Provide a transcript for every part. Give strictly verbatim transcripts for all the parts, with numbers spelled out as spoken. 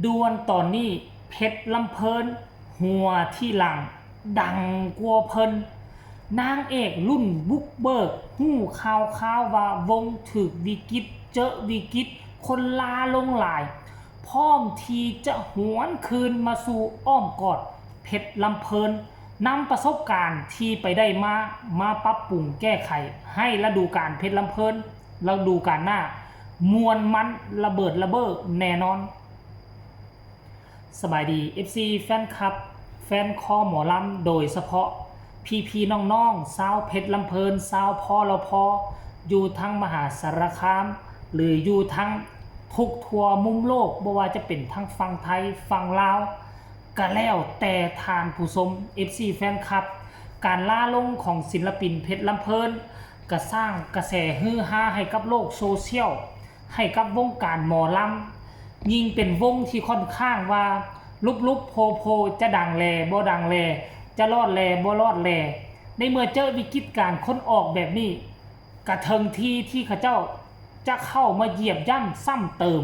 ด่วนตอนนี้เพชรลำเพลิน หัวที่หลังดังกว่าเพิ่น นางเอกรุ่นบุกเบิก ฮู้ข่าวๆ ว่าวงถืกวิกฤต เจอวิกฤต คนลาลงหลาย พร้อมที่จะหวนคืนมาสู่อ้อมกอดเพชรลำเพลิน นำประสบการณ์ที่ไปได้มา มาปรับปรุงแก้ไขให้ฤดูกาลเพชรลำเพลิน ฤดูกาลหน้า ม่วนมันระเบิดระเบ้อแน่นอน สบายดี เอฟซี แฟนคลับ แฟนคอหมอลำ โดยเฉพาะพี่ๆ น้องๆ ชาวเพชรลำเพลิน ชาวพอลพ อยู่ทั้งมหาสารคาม หรืออยู่ทั้งทุกทั่วมุมโลก บ่ว่าจะเป็นทั้งฝั่งไทย ฝั่งลาว ก็แล้วแต่ท่านผู้ชม เอฟซี แฟนคลับ การลาลงของศิลปินเพชรลำเพลิน ก็สร้างกระแสฮือฮาให้กับโลกโซเชียล ให้กับวงการหมอลำ ยิ่งเป็นวงที่ค่อนข้างว่าลุบๆ โพๆ จะดังแลบ่ดังแล จะรอดแลบ่รอดแล ในเมื่อเจอวิกฤตการณ์คนออกแบบนี้ กะเถิงทีที่เขาเจ้าจะเข้ามาเหยียบย่ำซ้ำเติม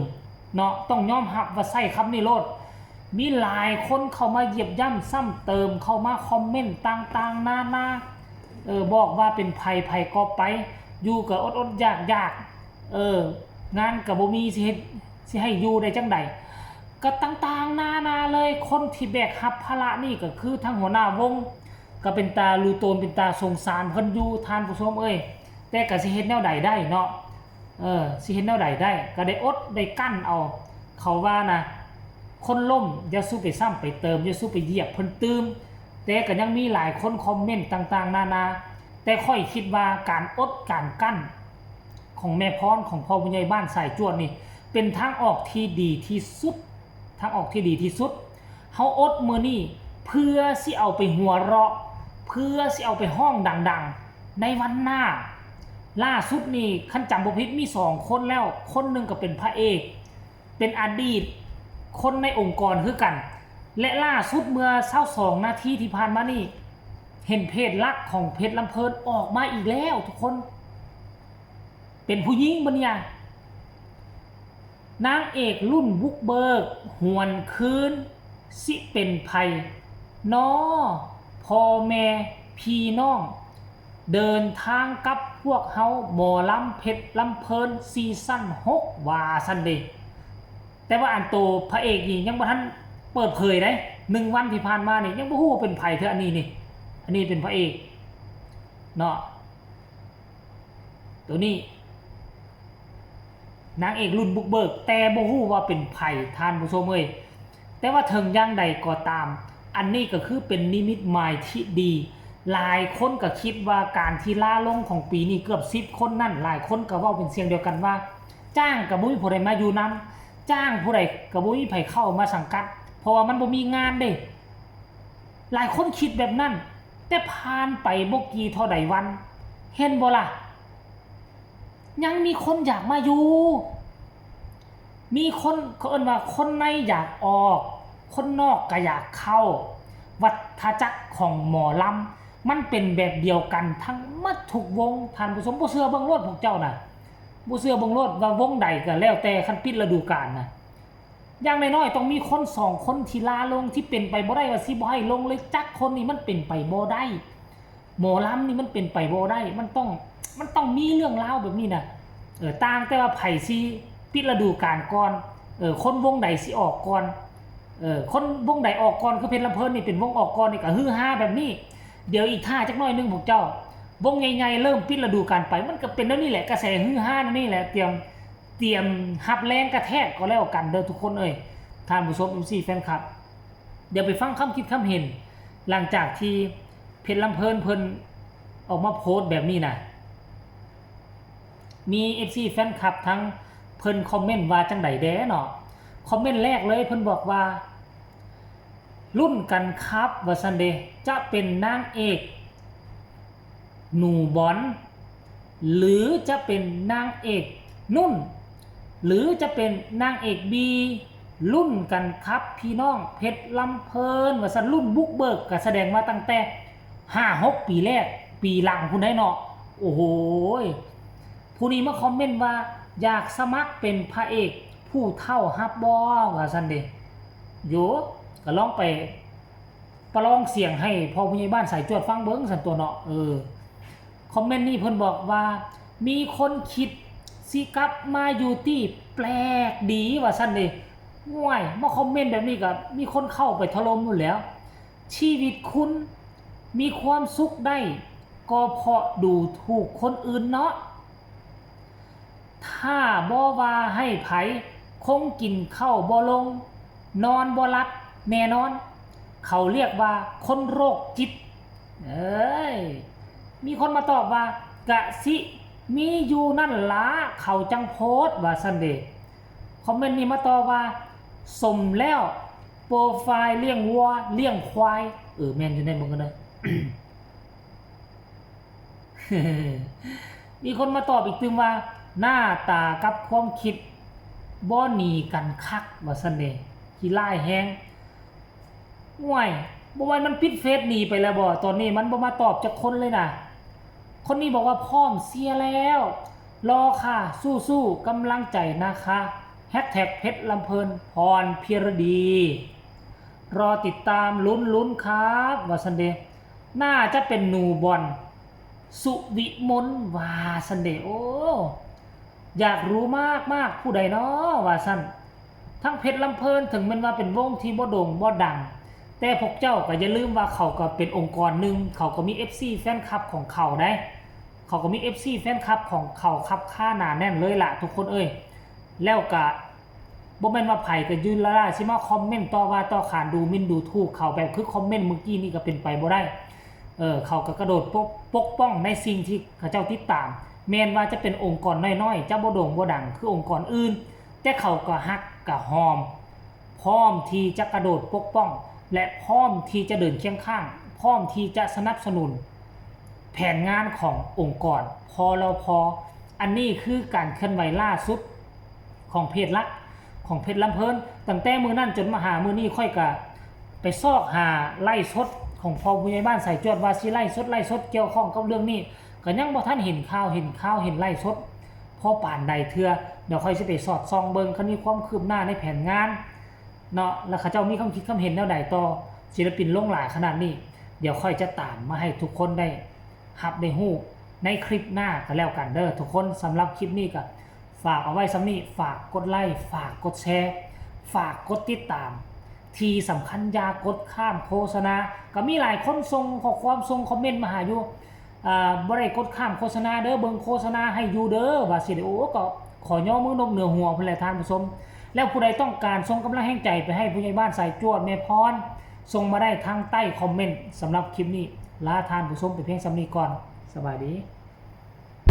เนาะ ต้องยอมรับว่าใช้คำนี้โลด มีหลายคนเข้ามาเหยียบย่ำซ้ำเติม เข้ามาคอมเมนต์ต่างๆ นานา เออ บอกว่าเป็นไผ ไผก็ไป อยู่ก็อดๆ อยากๆ เออ งานก็บ่มี สิเฮ็ด สิให้อยู่ได้จั่งใด ก็ต่างๆ นานาเลย คนที่แบกรับภาระนี่ก็คือทั้งหัวหน้าวง ก็เป็นตาลูโตน เป็นตาสงสารเพิ่นอยู่ ท่านผู้ชมเอ้ย แต่ก็สิเฮ็ดแนวใดได้เนาะ เออ สิเฮ็ดแนวใดได้ ก็ได้อดได้กั้นเอา เขาว่านะ คนล้มอย่าสู้ไปซ้ำไปเติม อย่าสู้ไปเหยียบเพิ่นตื่ม แต่ก็ยังมีหลายคนคอมเมนต์ต่างๆ นานา แต่ข้อยคิดว่าการอดการกั้นของแม่พร ของพ่อผู้ใหญ่บ้านสายจวดนี่ เป็นทางออกที่ดีที่สุด ทางออกที่ดีที่สุด เฮาอดมื้อนี้เพื่อสิเอาไปหัวเราะ เพื่อสิเอาไปฮ้องดังๆ ในวันหน้า ล่าสุดนี่คันจำบ่ผิดมีสองคนแล้ว คนหนึ่งก็เป็นพระเอก เป็นอดีตคนในองค์กรคือกัน และล่าสุดเมื่อซาวสองนาทีที่ผ่านมานี่ เห็นเพจหลักของเพชรลำเพลินออกมาอีกแล้วทุกคน เป็นผู้หญิงบ่เนี่ย นางเอกรุ่นบุกเบิก หวนคืน สิเป็นไผน้อ พ่อแม่พี่น้อง เดินทางกับพวกเฮาหมอลำเพชรลำเพลินซีซั่นหก ว่าซั่นเด้ แต่ว่าอันโตพระเอกนี่ยังบ่ทันเปิดเผยเด้ หนึ่งวันที่ผ่านมานี่ยังบ่ฮู้ว่าเป็นไผเทื่อ อันนี้นี่ อันนี้เป็นพระเอกเนาะ ตัวนี้ นางเอกรุ่นบุกเบิก แต่บ่ฮู้ว่าเป็นไผ ท่านผู้ชมเอ้ย แต่ว่าถึงอย่างใดก็ตาม อันนี้ก็คือเป็นนิมิตหมายที่ดี หลายคนก็คิดว่าการที่ลาลงของปีนี้เกือบสิบคนนั่น หลายคนก็เว้าเป็นเสียงเดียวกันว่า จ้างก็บ่มีผู้ใดมาอยู่นำ จ้างผู้ใดก็บ่มีไผเข้ามาสังกัด เพราะว่ามันบ่มีงานเด้ หลายคนคิดแบบนั้น แต่ผ่านไปบ่กี่เท่าใดวัน เห็นบ่ล่ะ ยังมีคนอยากมาอยู่ มีคน เขาเอิ้นว่าคนในอยากออก คนนอกก็อยากเข้า วัฏจักรของหมอลำ มันเป็นแบบเดียวกันทั้งหมดทุกวง ท่านผู้ชม บ่เชื่อเบิ่งโลดพวกเจ้าน่ะ บ่เชื่อเบิ่งโลดว่าวงใดก็แล้วแต่ คันปิดฤดูกาลน่ะ อย่างน้อยๆ ต้องมีคนสองคนที่ลาลง ที่เป็นไปบ่ได้ว่าสิบ่ให้ลงเลยจักคน นี่มันเป็นไปบ่ได้ หมอลำนี่มันเป็นไปบ่ได้ มันต้อง มันต้องมีเรื่องราวแบบนี้นะ เออ ต่างแต่ว่าไผสิปิดฤดูกาลก่อน เออ คนวงใดสิออกก่อน เออ คนวงใดออกก่อน คือเพชรลำเพลินนี่เป็นวงออกก่อนนี่ก็ฮือฮาแบบนี้ เดี๋ยวอีกท่าจักหน่อยหนึ่งพวกเจ้า วงใหญ่ๆ เริ่มปิดฤดูกาลไป มันก็เป็นแนวนี้แหละ กระแสฮือฮาแนวนี้แหละ เตรียม เตรียมรับแรงกระแทกก็แล้วกันเด้อทุกคนเอ้ย ท่านผู้ชม เอฟซี แฟนคลับ เดี๋ยวไปฟังความคิดความเห็น หลังจากที่เพชรลำเพลินเพิ่นออกมาโพสต์แบบนี้นะ มี เอฟซี แฟนคลับทั้งเพิ่นคอมเมนต์ว่าจั่งใดแด้เนาะ คอมเมนต์แรกเลยเพิ่นบอกว่า รุ่นกันครับ ว่าซั่นเด้ จะเป็นนางเอกหนูบอล หรือจะเป็นนางเอกนุ่น หรือจะเป็นนางเอกบี รุ่นกันครับพี่น้อง เพชรลำเพลิน ว่าซั่น รุ่นบุกเบิก ก็แสดงว่าตั้งแต่ห้าหกปีแรก ปีหลังพุ้นได้เนาะ โอ้โหย ผู้นี้มาคอมเมนต์ว่า อยากสมัครเป็นพระเอกผู้เฒ่าฮับบ่ ว่าซั่นเด้ โย ก็ลองไปประลองเสียงให้พ่อผู้ใหญ่บ้านสายจวดฟังเบิ่งซั่นตั๊วเนาะ เออ คอมเมนต์นี้เพิ่นบอกว่า มีคนคิดสิกลับมาอยู่ตี้ แปลกดีว่าซั่นเด้ ว้าย มาคอมเมนต์แบบนี้ก็มีคนเข้าไปถล่มอยู่แล้ว ชีวิตคุณมีความสุขได้ ก็เพราะดูถูกคนอื่นเนาะ ถ้าบ่ว่าให้ไผ คงกินข้าวบ่ลง นอนบ่หลับแน่นอน เขาเรียกว่าคนโรคจิต เอ้ย มีคนมาตอบว่า กะสิมีอยู่นั่นละ เขาจังโพสต์ว่าซั่นเด้ คอมเมนต์นี้มาตอบว่า สมแล้ว โปรไฟล์เลี้ยงวัวเลี้ยงควาย เออ แม่นอยู่ในเบิ่งกันเด้อ มีคนมาตอบอีกตื่มว่า หน้าตากับความคิดบ่หนีกันคักว่าซั่นเด้ ขี้ร้ายแฮง ว้าย บ่แม่นมันปิดเฟซหนีไปแล้วบ่ ตอนนี้มันบ่มาตอบจักคนเลยนะ คนนี้บอกว่าพร้อมเชียร์แล้ว รอค่ะ สู้ๆ กำลังใจนะคะ แฮชแท็กเพชรลำเพลิน พรพิรดี รอติดตาม ลุ้นๆ ครับ ว่าซั่นเด้ น่าจะเป็นหนูบอล สุวิมล ว่าซั่นเด้ โอ้ อยากรู้มากๆ ผู้ใดน้อ ว่าซั่น ทั้งเพชรลำเพลิน ถึงแม้นว่าเป็นวงที่บ่โด่งบ่ดัง แต่พวกเจ้าก็อย่าลืมว่าเขาก็เป็นองค์กรหนึ่ง เขาก็มี เอฟซี แฟนคลับของเขาได้ เขาก็มี เอฟซี แฟนคลับของเขาคับค่าหนาแน่นเลยล่ะทุกคนเอ้ย แล้วก็บ่แม่นว่าไผก็ยืนละล่าสิมาคอมเมนต์ต่อว่าต่อขานดูหมิ่นดูถูกเขาแบบคือคอมเมนต์เมื่อกี้นี่ก็เป็นไปบ่ได้ เออ เขาก็กระโดดปก ปกป้องในสิ่งที่เขาเจ้าติดตาม แม้นว่าจะเป็นองค์กรน้อยๆ จะบ่โด่งบ่ดังคือองค์กรอื่น แต่เขาก็ฮักก็หอม พร้อมที่จะกระโดดปกป้อง และพร้อมที่จะเดินเคียงข้าง พร้อมที่จะสนับสนุน แผนงานขององค์กร พอลพ อันนี้คือการเคลื่อนไหวล่าสุดของเพจหลัก ของเพชรลำเพลิน ตั้งแต่มื้อนั้นจนมาหามื้อนี้ ข้อยก็ไปซอกหาไลฟ์สดของพ่อผู้ใหญ่บ้านสายจวด ว่าสิไลฟ์สด ไลฟ์สดเกี่ยวข้องกับเรื่องนี้ ก็ยังบ่ทันเห็นข่าว เห็นข่าว เห็นไลฟ์สดพอปานใดเทื่อ เดี๋ยวข้อยสิไปสอดส่องเบิ่ง คันมีความคืบหน้าในแผนงานเนาะ แล้วเขาเจ้ามีความคิดความเห็นแนวใดต่อศิลปินหลงหลายขนาดนี้ เดี๋ยวข้อยจะตามมาให้ทุกคนได้รับได้ฮู้ในคลิปหน้าก็แล้วกันเด้อทุกคน สำหรับคลิปนี้ก็ฝากเอาไว้ส่ำนี้ ฝากกดไลค์ ฝากกดแชร์ ฝากกดติดตาม ที่สำคัญอย่ากดข้ามโฆษณา ก็มีหลายคนส่งข้อความส่งคอมเมนต์มาหาอยู่ อ่า บ่ได้กดข้ามโฆษณาเด้อ เบิ่งโฆษณาให้อยู่เด้อ ว่าสิได้ โอ้ ก็ขอย่อมือนบเหนือหัวพุ้นแหละท่านผู้ชม แล้วผู้ใดต้องการส่งกำลังแฮงใจไปให้ผู้ใหญ่บ้านสายจวดแม่พร ส่งมาได้ทางใต้คอมเมนต์ สำหรับคลิปนี้ ลาท่านผู้ชมไปเพียงส่ำนี้ก่อน สบายดี